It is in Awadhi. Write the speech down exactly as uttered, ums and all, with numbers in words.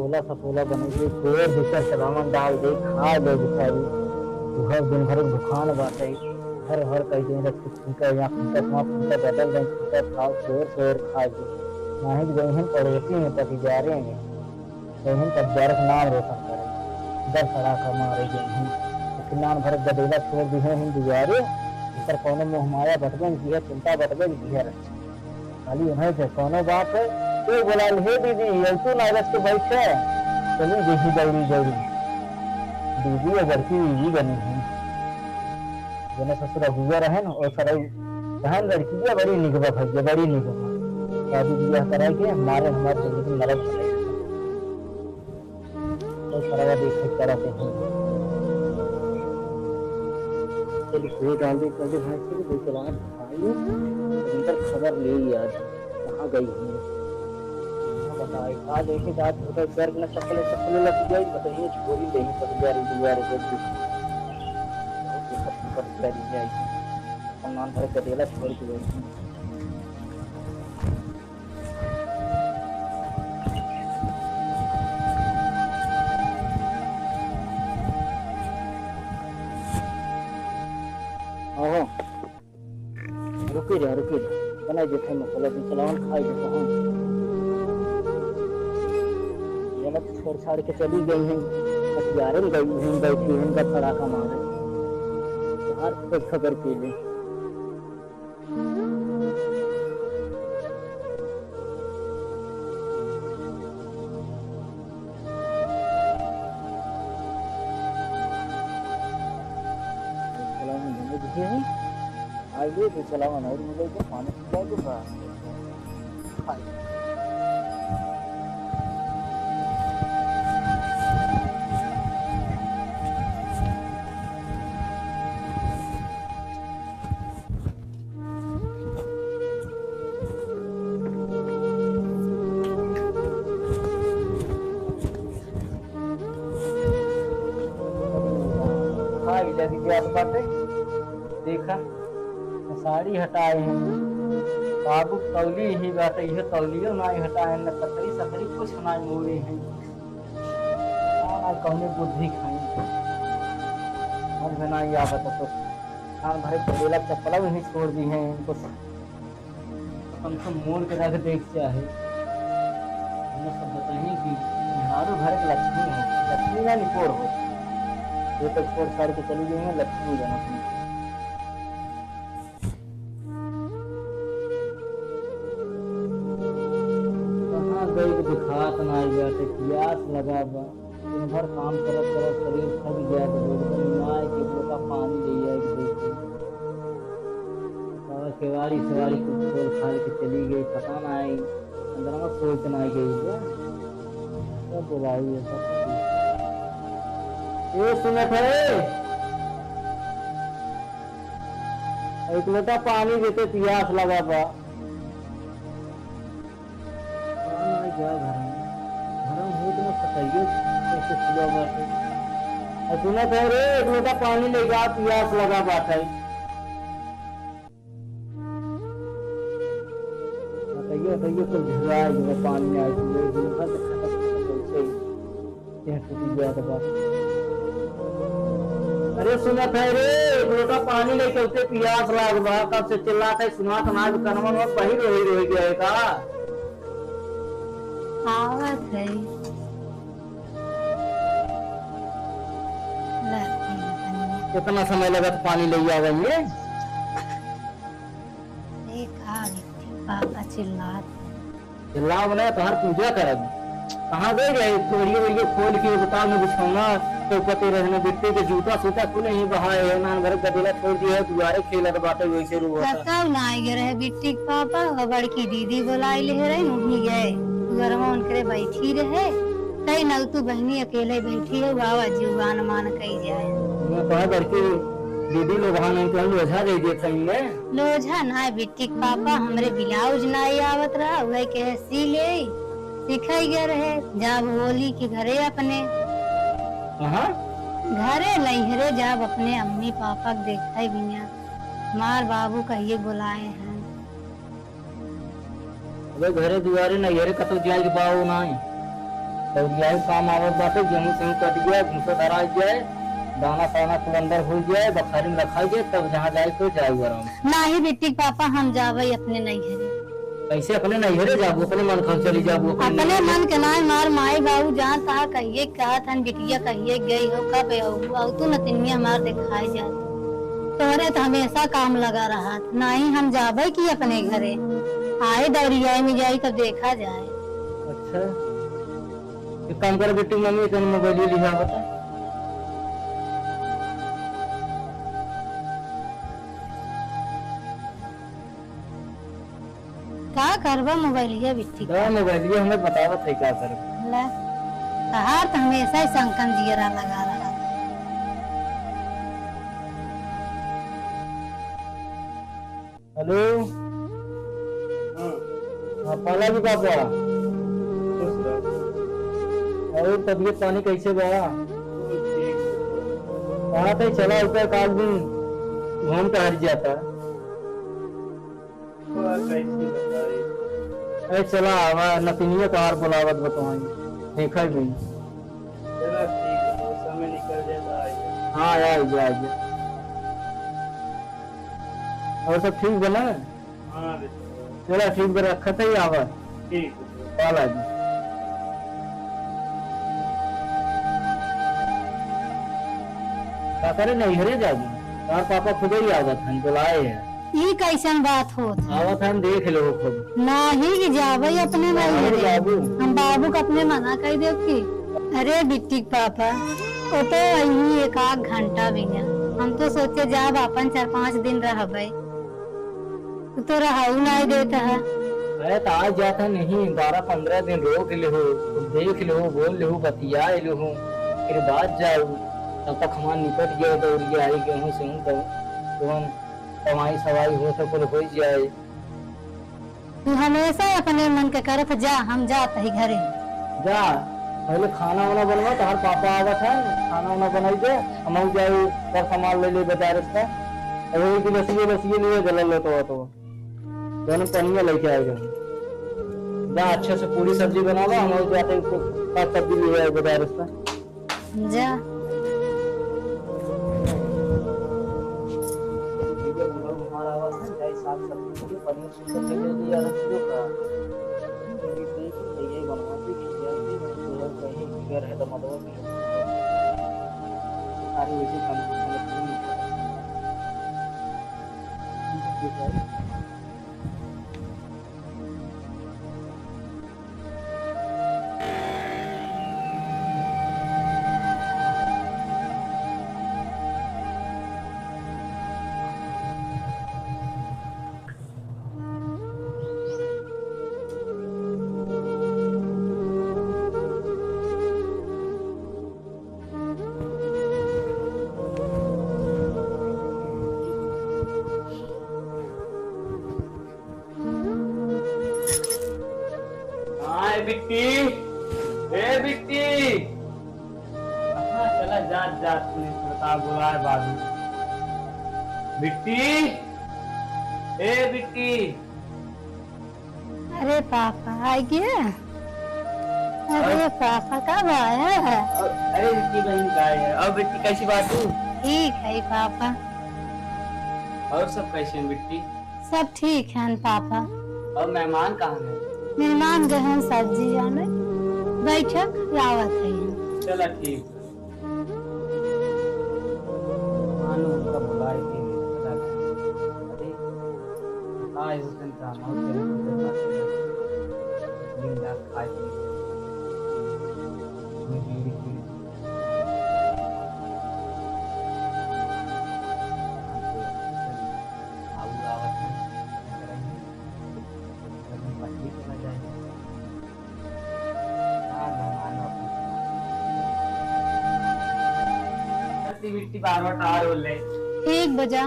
पोला सपोला बने के, गोबर भीतर सलामन डाल दे, खा ले बेचारी। उहर दिन भर दुकान बाटे, हर हर कह दे, रख फुंका, यहाँ फुंका, वहाँ फुंका, बदल दे, फुंका खाओ, शोर शोर खा दे। नाहीं तो गई हैं पड़ोसी में, पतिजारे में, गई हैं पतिजारे के नाम रोशन करे, दर सड़ा का मारे गई हैं। लेकिन नाम भर गदेला छोड़ दी है हिंदुआरे, इनकर कौनो मोह माया बटबे न की है, चिंता बटबे न की है। खाली उन्हें से कौनो बात है, तू बोला, "हे दीदी, अब तू ना रख के बैठे, चली जैसी दौड़ी दौड़ी।" दीदी और बड़की दीदी बनी है। जने ससुर हुआ रहे न, और सरऊ बहन लड़की है, बड़ी निक बा भैया, बड़ी निक बा। शादी बियाह करा के मारे हमारे जिंदगी नरक बनाई। तो सरवा देखे करत है। चलिए, कोई डाल दे, चल दे भाई, चल दे, चला। आई, उनकर खबर ले लिया, कहाँ गई है? कहाँ बताए, का देखे, का छोटा पैर में चप्पल, चप्पल लग गई, बताइए, छोरी नहीं, पड़ गया रे, दुआ रे, जल्दी। बहुत दिक्कत, दिक्कत कर दी जाए। सामान भर के देला, छोड़ के गई। ओहो, रुकी जा, रुकी जा। बनाई देते हैं मसाला, फिर चलावन खाई देते हैं। ये लोग छोड़ छाड़ के चली गई हैं, हथियारे में गई हैं, बैठी हैं, गप सड़ाका मारे। यार, कोई खबर के लिए। चलावन मिले दिखे हैं। आइए तो चलावन और मिले तो पानी पी जाए तो बस। हाँ, इधर भी बात बाटे। देखा, साड़ी हटाए हैं। बाबू तौली ही बाटे, इहे तौलियो नाई हटाए हैं, न पतरी सतरी कुछ नाई मोड़ी हैं। का नाई कौने बुद्धि खाई, समझ में नाई आवत तो। कान भरे चलेला चप्पल वहीं छोड़ दी हैं इनको। कम से कम मोड़ के रख देख चाहे। हमने सब बताइए कि झाड़ू घर के लक्ष्मी है, लक्ष्मी ना निपोर हो। ये तो छोड़ छाड़ के चली गई है, लक्ष्मी जाना अपनी। कहाँ गई तो दिखात ना आई बाटे, प्यास लगा बा। दिन भर काम करत करत शरीर थक गया, तो बोलते, "ना आए कि एक लोटा पानी ले आए के देते।" साला केवाड़ी सेवाड़ी कुल खोल खाल के चली गई, पता ना आई अंदर में सोच ना आई गई क्या? क्या बोलाई ये सब? ए, सुनत है? एक लोटा पानी देते, प्यास लगा बा। कौन आ गया घर में? घर में भूत न सताइए, कैसे खुला बाटे। और सुनत है रे, एक लोटा पानी ले जा, प्यास लगा बाटे। बताइए, बताइए, कुल झुराए जो पानी आए, तो ये दिन भर से खटक खटक ऐसे ही। देह टूटी जात बा। अरे सुनत है रे, एक लोटा पानी लेके उते पियास लाग बा, कब से चिल्लात है, सुनात ना, कनवा में बहिर होई रह गया है का? आवत है। ला, पी ले पानी। कितना समय लगत पानी ले आवे में? ए, का बिट्टी पापा चिल्लात है। चिल्लाव ना, तोहार पूजा करब। कहाँ गए रहे? तोरिये वोरिये खोल के बताओ न, बिछौना चौपटे रहने, बिट्टी के जूता सूता कुल यहीं बहाए है, नान भर गदेला छोड़ दिए है, दुआरे खेलत बाटे वैसे रोवत। बताओ ना, आए गए रहे बिट्टी के पापा, और बड़की दीदी बोलाई ले रही, वहीं गए। दुआरवा उनकरे बैठी रहे, कई नौतू बहनी अकेले बैठी है, बाबा जीवान मान कई जाए। मैं कहा बड़की दीदी लोग वहाँ नहीं तो लोझा दे दिए था इनने। लोझा ना बिट्टी के पापा, हमरे ब्लाउज नाई आवत रहा, वही कहे सी ले, सिखाई गए रहे, जाब होली के घरे अपने। कहाँ? घरे नैहरे जाब अपने अम्मी पापा के देखे बिना। हमार बाबू कहिए बुलाए हैं। अबे घरे दुआरे नैहरे कतौ जाए के बाऊ नाई। दौरियाई काम आवत बाटे, गेहूं सेहूं कट गया, भूसा धरा जाए, दाना साना कुल अंदर हो जाए, बखारी में रखा जाए, तब जहाँ जाए तो जाए आराम से। नाही बिट्टी के पापा, हम जाबे अपने नैहरे। कैसे अपने नैहरे जाबू? अपने मन खान चली जाबू, अपने अपने नैहरे। मन के नाही, मार माई बाबू जान तहा कहिए कहत हन, बिटिया कहिए गई हो, कब अउबू? अउ तू नतिनिया हमार देखाई जात। तोहरे तो हमेशा काम लगा रहत, नाही हम जाबे की अपने घरे। आए दौरियाई में जाई तब देखा जाए। अच्छा, एक काम कर बिट्टी, मम्मी तनी मोबाइल लिहा बता। का करबा मोबाइलिया बिट्टी? दा मोबाइलिया हमें बतावत है का करबा। ले, तहार तो हमेशा ही संकन जियरा लगा रहा। हेलो। हाँ। हाँ, पाला जी पापा। खुश रहो। और तबीयत पानी कैसे बा? ठीक। कहाँ कहीं चला होता है, काल दिन घूम के हट जाता। बा, कैसे बताई? अरे चला आवा, नतिनिया तोहार बोलावत बतवाई। देखा भी। चला ठीक है, तो समय निकल जाता है। हाँ, आ जा, आ जा। और सब ठीक बा ना? हाँ, बेटा। चला ठीक बा, रखत है, आवा। ठीक है। पाला जी। का करे, नैहरे जाबू? तार पापा खुदे ही आवत हन, बोलाए हैं। ई कैसन बात होत है? आवत हन, देख लो खूब। नाही कि जाबे अपने नैहरे। बाबू। हम बाबू के अपने मना कर देब की? अरे बिट्टी के पापा, वो तो यहीं एक आध घंटा भी ना। हम तो सोचे जाब अपन चार पाँच दिन रहबे। तू तो रहू नाई देत है। अरे तो आज जाता नहीं, बारह पन्द्रह दिन रोक लेहू, देख लेहू, बोल लेहू, बतिया लेहू, फिर बाद जाऊ। तब तक हमार निपट गया दौरिया आई गेहूं सेहूं तो तुम कमाई सवाई हो तो कुल हो जाए। तू हमेशा अपने मन के करत जा, हम जात ही घरे। जा, पहले खाना वाना बनवा, तोहार पापा आवत है, खाना वाना बनाई दे, हम जाई पर सामान ले ले बाजार से। अरे एक गिलास ये, बस ये लिए जला लो तो, तो। दोनों पनिया लेके आए जाओ। जा, अच्छे से पूरी सब्जी बनावा, हम और जाते हैं, कुछ साग सब्जी ले आए बाजार से। जा। ठीक है, हम लोग हमारा आवाज है, चाहे साग सब्जी, पनीर, सुंदर से ले लिया, रख दो का। ये बनवा के खिला दे, तो कहीं फिगर है तो मत हो। सारी वैसे काम करते हैं। हाँ, ए बिट्टी, ए बिट्टी। हाँ, चला, जात, जात, पुलिस बता बुलाए बाबू। बिट्टी, ए बिट्टी। अरे पापा, आ गया? अरे और? पापा, कब आया है? और, अरे बिट्टी बहन, का है? और बिट्टी, कैसी बात तू? ठीक है पापा। और सब कैसे हैं बिट्टी? सब ठीक है पापा। और मेहमान कहाँ हैं? मेहमान गए हैं सब्जी जाने। बैठक आवत है। चला ठीक। मानो उनका बुलाए के नहीं पता। अरे, आए होते हैं काम और तेरे को तो बात है। दिन रात खाए पी। बीड़ी, बीड़ी। आऊ आवत है। बिट्टी बार बार टावर बोल रहे। एक बजा।